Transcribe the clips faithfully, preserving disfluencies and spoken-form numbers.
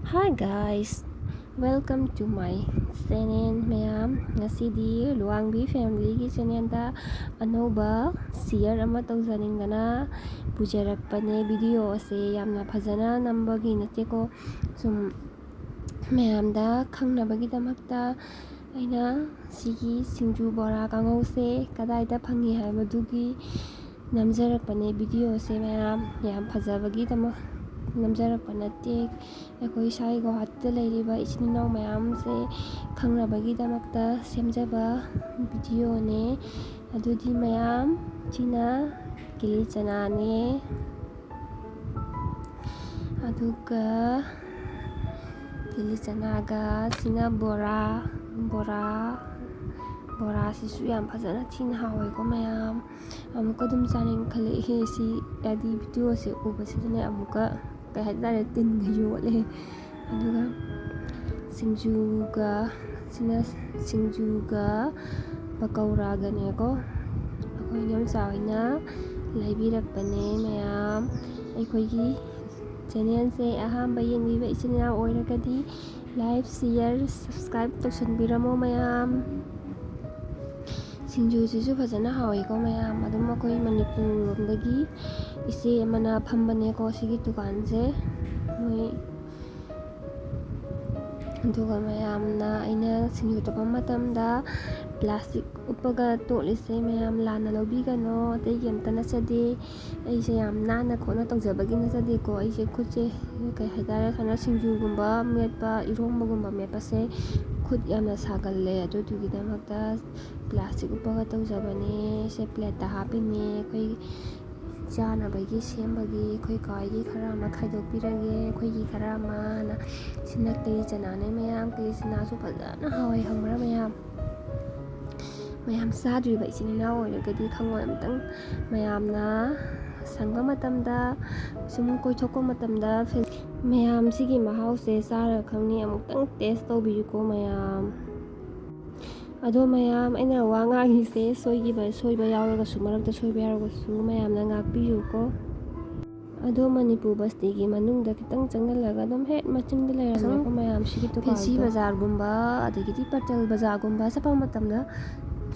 Hi guys, welcome to my channel ꯃꯌꯥꯝ. ꯉꯁꯤꯗꯤ ꯂꯨꯋꯥꯡꯕꯤ familyꯒꯤ channelꯗ ꯑꯅꯧꯕ share ꯑꯃ ꯇꯧꯖꯅꯤꯡꯗꯅ ꯄꯨꯖꯔꯛꯄꯅꯦ꯫ Video ꯑꯁꯦ ꯌꯥꯝꯅ ꯐꯖꯅ ꯅꯝꯕꯒꯤ ꯅꯠꯇꯦꯀꯣ, ꯁꯨꯝ ꯃꯌꯥꯝꯗ ꯈꯪꯅꯕꯒꯤꯗꯃꯛꯇ ꯑꯩꯅ ꯁꯤꯒꯤ ꯁꯤꯡꯖꯨ, ꯕꯣꯔꯥ, ꯀꯥꯡꯍꯧꯁꯦ ꯀꯗꯥꯏꯗ ꯐꯪꯉꯤ ꯍꯥꯏꯕꯗꯨꯒꯤ ꯅꯝꯖꯔꯛꯄꯅꯦ꯫ Videoꯁꯦ ꯃꯌꯥꯝ ꯌꯥꯝ ꯐꯖꯕꯒꯤꯗꯃꯛ ꯅꯝꯖꯔꯛꯄ ꯅꯠꯇꯦ꯫ ꯑꯩꯈꯣꯏ ꯏꯁꯥꯒꯤ ꯒꯨꯋꯥꯍꯥꯇꯤꯗ ꯂꯩꯔꯤꯕ ꯏꯆꯤꯟ ꯏꯅꯥꯎ ꯃꯌꯥꯝꯁꯦ ꯈꯪꯅꯕꯒꯤꯗꯃꯛꯇ ꯁꯦꯝꯖꯕ videoꯅꯦ꯫ ꯑꯗꯨꯗꯤ ꯃꯌꯥꯝ, ꯁꯤꯅ ꯀꯤꯂꯤ ꯆꯅꯥꯅꯦ꯫ ꯑꯗꯨꯒ ꯀꯤꯂꯤ ꯆꯅꯥꯒ ꯁꯤꯅ ꯕꯣꯔꯥ, ꯕꯣꯔꯥ, ꯕꯣꯔꯥꯁꯤꯁꯨ ꯌꯥꯝ ꯐꯖꯅ ꯊꯤꯅ ꯍꯥꯎꯋꯦꯀꯣ ꯃꯌꯥꯝ꯫ ꯑꯃꯨꯛꯀ ꯑꯗꯨꯝ ꯆꯥꯅꯤꯡꯈꯠꯂꯛꯑꯦ ꯁꯤ, ꯍꯥꯏꯗꯤ videoꯁꯦ ꯎꯕꯁꯤꯗꯅꯦ ꯑꯃꯨꯛꯀ, ꯀꯩ ꯍꯥꯏꯇꯥꯔꯦ, ꯇꯤꯟꯒ ꯌꯣꯠꯂꯦ꯫ ꯑꯗꯨꯒ ꯁꯤꯡꯖꯨꯒ, ꯁꯤꯅ ꯁꯤꯡꯖꯨꯒ ꯄꯀꯧꯔꯥꯒꯅꯦꯀꯣ꯫ ꯑꯩꯈꯣꯏ ꯏꯅꯝꯆꯥ ꯍꯣꯏꯅ ꯂꯩꯕꯤꯔꯛꯄꯅꯦ ꯃꯌꯥꯝ꯫ ꯑꯩꯈꯣꯏꯒꯤ channelꯁꯦ ꯑꯍꯥꯟꯕ ꯌꯦꯡꯕꯤꯕ ꯏꯆꯤꯟ ꯏꯅꯥꯎ ꯑꯣꯏꯔꯒꯗꯤ like, share, subscribe ꯇꯧꯁꯟꯕꯤꯔꯝꯃꯣ ꯃꯌꯥꯝ꯫ ꯁꯤꯡꯖꯨꯁꯤꯁꯨ ꯐꯖꯅ ꯍꯥꯎꯋꯦꯀꯣ ꯃꯌꯥꯝ꯫ ꯑꯗꯨꯝ ꯑꯩꯈꯣꯏ ꯃꯅꯤꯄꯨꯔ ꯂꯣꯝꯗꯒꯤ ꯏꯆꯦ ꯑꯃꯅ ꯐꯝꯕꯅꯦꯀꯣ ꯁꯤꯒꯤ ꯗꯨꯀꯥꯟꯁꯦ꯫ ꯃꯣꯏ ꯑꯗꯨꯒ ꯃꯌꯥꯝꯅ ꯑꯩꯅ ꯁꯤꯡꯖꯨ ꯇꯧꯕ ꯃꯇꯝꯗ plastic ꯎꯞꯄꯒ ꯇꯣꯠꯂꯤꯁꯦ ꯃꯌꯥꯝ ꯂꯥꯟꯅ ꯂꯧꯕꯤꯒꯅꯣ, ꯑꯇꯩꯒꯤ ꯑꯝꯇ ꯅꯠꯆꯗꯦ꯫ ꯑꯩꯁꯦ ꯌꯥꯝ ꯅꯥꯟꯅ ꯈꯣꯠꯅ ꯇꯧꯖꯕꯒꯤ ꯅꯠꯆꯗꯦꯀꯣ꯫ ꯑꯩꯁꯦ ꯈꯨꯠꯁꯦ, ꯀꯩ ꯍꯥꯏꯇꯥꯔꯦ, ꯁꯨꯃꯥꯏꯅ ꯁꯤꯡꯖꯨꯒꯨꯝꯕ ꯃꯦꯠꯄ, ꯏꯔꯣꯝꯕꯒꯨꯝꯕ ꯃꯦꯠꯄꯁꯦ ꯈꯨꯠ ꯌꯥꯝꯅ ꯁꯥꯒꯜꯂꯦ꯫ ꯑꯗꯨꯗꯨꯒꯤꯗꯃꯛꯇ plastic ꯎꯞꯄꯒ ꯇꯧꯖꯕꯅꯦ꯫ ꯁꯦ plateꯇ ꯍꯥꯞꯄꯤꯅꯦ꯫ ꯑꯩꯈꯣꯏ ꯆꯥꯅꯕꯒꯤ ꯁꯦꯝꯕꯒꯤ ꯑꯩꯈꯣꯏ ꯀꯥ ꯍꯣꯏꯒꯤ ꯈꯔ ꯑꯃ ꯈꯥꯏꯗꯣꯛꯄꯤꯔꯒꯦ, ꯑꯩꯈꯣꯏꯒꯤ ꯈꯔ ꯑꯃꯅ꯫ ꯁꯤꯅ ꯀꯤꯂꯤ ꯆꯅꯥꯅꯦ ꯃꯌꯥꯝ꯫ ꯀꯤꯂꯤ ꯆꯅꯥꯁꯨ ꯐꯖꯅ ꯍꯥꯎꯋꯦ ꯈꯪꯕ꯭ꯔꯥ ꯃꯌꯥꯝ? ꯃꯌꯥꯝ ꯆꯥꯗ꯭ꯔꯤꯕ ꯏꯆꯤꯟ ꯏꯅꯥꯎ ꯑꯣꯏꯔꯒꯗꯤ ꯈꯪꯉꯣꯏ꯫ ꯑꯝꯇꯪ ꯃꯌꯥꯝꯅ ꯁꯪꯕ ꯃꯇꯝꯗ, ꯁꯨꯝ ꯀꯣꯏꯊꯣꯛꯄ ꯃꯇꯝꯗ ꯐꯦ-, ꯃꯌꯥꯝ ꯁꯤꯒꯤ ꯃꯍꯥꯎꯁꯦ ꯆꯥꯔꯒ ꯈꯪꯅꯤ꯫ ꯑꯃꯨꯛꯇꯪ taste ꯇꯧꯕꯤꯌꯨꯀꯣ ꯃꯌꯥꯝ꯫ ꯑꯗꯣ ꯃꯌꯥꯝ, ꯑꯩꯅ ꯋꯥ ꯉꯥꯡꯉꯤꯁꯦ ꯁꯣꯏꯈꯤꯕ, ꯁꯣꯏꯕ ꯌꯥꯎꯔꯒꯁꯨ, ꯃꯔꯛꯇ ꯁꯣꯏꯕ ꯌꯥꯎꯔꯒꯁꯨ ꯃꯌꯥꯝꯅ ꯉꯥꯛꯄꯤꯌꯨꯀꯣ꯫ ꯑꯗꯣ ꯃꯅꯤꯄꯨꯔ ꯕꯁꯇꯤꯒꯤ ꯃꯅꯨꯡꯗ ꯈꯤꯇꯪ ꯆꯪꯁꯤꯜꯂꯒ ꯑꯗꯨꯝ ꯍꯦꯛ ꯃꯆꯤꯟꯗ ꯂꯩꯔꯝꯃꯦꯀꯣ ꯃꯌꯥꯝꯁꯤꯒꯤ ꯗꯨꯀꯥꯟꯗꯣ꯫ ꯐꯦꯟꯁꯤ ꯕꯖꯥꯔꯒꯨꯝꯕ, ꯑꯗꯒꯤꯗꯤ ꯄꯇꯦꯜ ꯕꯖꯥꯔꯒꯨꯝꯕ ꯆꯠꯄ ꯃꯇꯝꯗ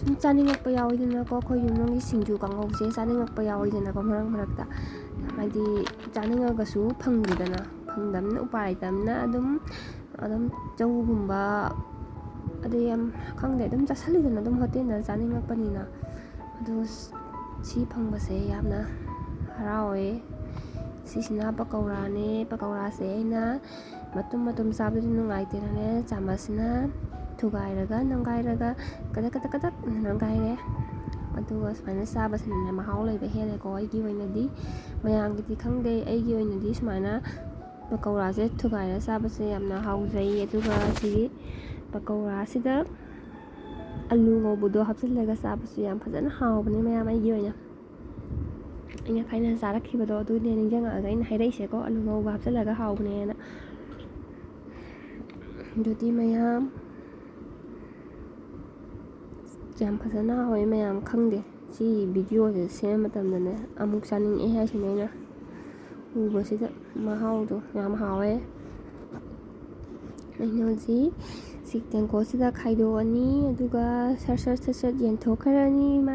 ꯁꯨꯝ ꯆꯥꯅꯤꯡꯉꯛꯄ ꯌꯥꯎꯋꯤꯗꯅꯀꯣ, ꯑꯩꯈꯣꯏ ꯌꯨꯝꯂꯣꯝꯒꯤ ꯁꯤꯡꯖꯨ ꯀꯥꯡꯍꯧꯁꯦ ꯆꯥꯅꯤꯡꯉꯛꯄ ꯌꯥꯎꯋꯤꯗꯅꯀꯣ ꯃꯔꯛ ꯃꯔꯛꯇ꯫ ꯍꯥꯏꯗꯤ ꯆꯥꯅꯤꯡꯉꯒꯁꯨ ꯐꯪꯗꯦꯗꯅ, ꯐꯪꯗꯕꯅꯤꯅ ꯎꯄꯥꯏ ꯂꯩꯇꯕꯅꯤꯅ ꯑꯗꯨꯝ, ꯑꯗꯨꯝ ꯆꯧꯒꯨꯝꯕ, ꯑꯗꯩ ꯌꯥꯝ ꯈꯪꯗꯦ, ꯑꯗꯨꯝ ꯆꯥꯁꯜꯂꯤꯗꯅ ꯑꯗꯨꯝ ꯍꯣꯇꯦꯜꯗ ꯆꯥꯅꯤꯡꯉꯛꯄꯅꯤꯅ꯫ ꯑꯗꯨ ꯁꯤ ꯐꯪꯕꯁꯦ ꯌꯥꯝꯅ ꯍꯔꯥꯎꯋꯦ꯫ ꯁꯤꯁꯤꯅ ꯄꯀꯧꯔꯥꯅꯦ꯫ ꯄꯀꯧꯔꯥꯁꯦ ꯑꯩꯅ ꯃꯇꯨꯝ ꯃꯇꯨꯝ ꯆꯥꯕꯗꯤ ꯅꯨꯡꯉꯥꯏꯇꯦꯅꯅꯦ, ꯆꯥꯃꯁꯁꯤꯅ ꯊꯨꯒꯥꯏꯔꯒ, ꯅꯝꯒꯥꯏꯔꯒ, ꯀꯗꯛ ꯀꯗꯛ ꯀꯗꯛ ꯅꯝꯒꯥꯏꯔꯦ꯫ ꯑꯗꯨꯒ ꯁꯨꯃꯥꯏꯅ ꯆꯥꯕꯁꯤꯅꯅꯦ ꯃꯍꯥꯎ ꯂꯩꯕ ꯍꯦꯜꯂꯦꯀꯣ꯫ ꯑꯩꯒꯤ ꯑꯣꯏꯅꯗꯤ, ꯃꯌꯥꯝꯒꯤꯗꯤ ꯈꯪꯗꯦ, ꯑꯩꯒꯤ ꯑꯣꯏꯅꯗꯤ ꯁꯨꯃꯥꯏꯅ ꯄꯀꯧꯔꯥꯁꯦ ꯊꯨꯒꯥꯏꯔ ꯆꯥꯕꯁꯦ ꯌꯥꯝꯅ ꯍꯥꯎꯖꯩ꯫ ꯑꯗꯨꯒ ꯁꯤꯒꯤ ꯄꯀꯧꯔꯥꯁꯤꯗ ꯑꯂꯨ ꯉꯧꯕꯗꯣ ꯍꯥꯞꯆꯤꯜꯂꯒ ꯆꯥꯕꯁꯨ ꯌꯥꯝ ꯐꯖꯅ ꯍꯥꯎꯕꯅꯦ ꯃꯌꯥꯝ꯫ ꯑꯩꯒꯤ ꯑꯣꯏꯅ, ꯑꯩꯅ ꯊꯥꯏꯅ ꯆꯥꯔꯛꯈꯤꯕꯗꯣ ꯑꯗꯨꯅꯦ ꯅꯤꯡꯁꯤꯡꯉꯛꯑꯒ ꯑꯩꯅ ꯍꯥꯏꯔꯛꯏꯁꯦꯀꯣ, ꯑꯂꯨ ꯉꯧꯕ ꯍꯥꯞꯆꯤꯜꯂꯒ ꯍꯥꯎꯕꯅꯦꯅ꯫ ꯑꯗꯨꯗꯤ ꯃꯌꯥꯝ, ꯌꯥꯝ ꯐꯖꯅ ꯍꯥꯎꯋꯦ ꯃꯌꯥꯝ꯫ ꯈꯪꯗꯦ, ꯁꯤ ꯚꯤꯗꯤꯑꯣꯁꯦ ꯁꯦꯝꯕ ꯃꯇꯝꯗꯅꯦ ꯑꯃꯨꯛ ꯆꯥꯅꯤꯡꯉꯛꯑꯦ ꯍꯥꯏꯁꯤꯅꯦ ꯑꯩꯅ꯫ ꯎꯕꯁꯤꯗ ꯃꯍꯥꯎꯗꯣ ꯌꯥꯝ ꯍꯥꯎꯋꯦ꯫ ꯑꯩꯅ ꯍꯧꯖꯤꯛ ꯁꯤ ꯇꯦꯡꯀꯣꯠꯁꯤꯗ ꯈꯥꯏꯗꯣꯛꯑꯅꯤ, ꯑꯗꯨꯒ ꯁꯠ ꯁꯠ ꯁꯠ ꯁꯠ ꯌꯦꯟꯊꯣꯛꯈ꯭ꯔꯅꯤ꯫ ꯃꯥ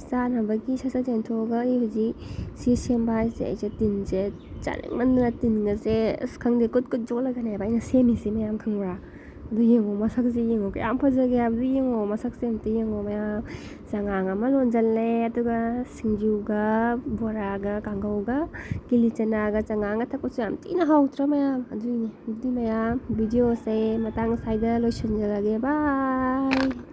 ꯆꯥꯅꯕꯒꯤ ꯁꯠ ꯁꯠ ꯌꯦꯟꯊꯣꯛꯑꯒ ꯑꯩ ꯍꯧꯖꯤꯛ ꯁꯤ ꯁꯦꯝꯕ ꯍꯥꯏꯁꯦ ꯑꯩꯁꯦ ꯇꯤꯟꯁꯦ ꯆꯥꯅꯤꯡꯃꯟꯗꯅ ꯇꯤꯟꯒꯁꯦ, ꯑꯁ, ꯈꯪꯗꯦ, ꯀꯨꯠ ꯀꯨꯠ ꯌꯣꯠꯂꯒꯅꯦꯕ ꯑꯩꯅ ꯁꯦꯝꯃꯤꯁꯦ ꯃꯌꯥꯝ, ꯈꯪꯕ꯭ꯔꯥ? ꯑꯗꯨ ꯌꯦꯡꯉꯣ, ꯃꯁꯛꯁꯦ ꯌꯦꯡꯉꯣ, ꯀꯌꯥꯝ ꯐꯖꯒꯦ ꯍꯥꯏꯕꯗꯨ ꯌꯦꯡꯉꯣ, ꯃꯁꯛꯁꯦ ꯑꯝꯇ ꯌꯦꯡꯉꯣ ꯃꯌꯥꯝ꯫ ꯆꯉꯥꯡ ꯑꯃ ꯂꯣꯟꯁꯤꯜꯂꯦ, ꯑꯗꯨꯒ ꯁꯤꯡꯖꯨꯒ ꯕꯣꯔꯥꯒ ꯀꯥꯡꯍꯧꯒ ꯀꯤꯂꯤ ꯆꯅꯥꯒ ꯆꯉꯥꯡꯒ ꯊꯛꯄꯁꯨ ꯌꯥꯝ ꯊꯤꯅ ꯍꯥꯎꯇ꯭ꯔꯥ ꯃꯌꯥꯝ? ꯑꯗꯨꯏꯅꯦ꯫ ꯑꯗꯨꯗꯤ ꯃꯌꯥꯝ, ꯚꯤꯗꯤꯑꯣꯁꯦ ꯃꯇꯥꯡ ꯑꯁ꯭ꯋꯥꯏꯗ ꯂꯣꯏꯁꯤꯟꯖꯔꯒꯦ꯫ ꯕꯥꯏ꯫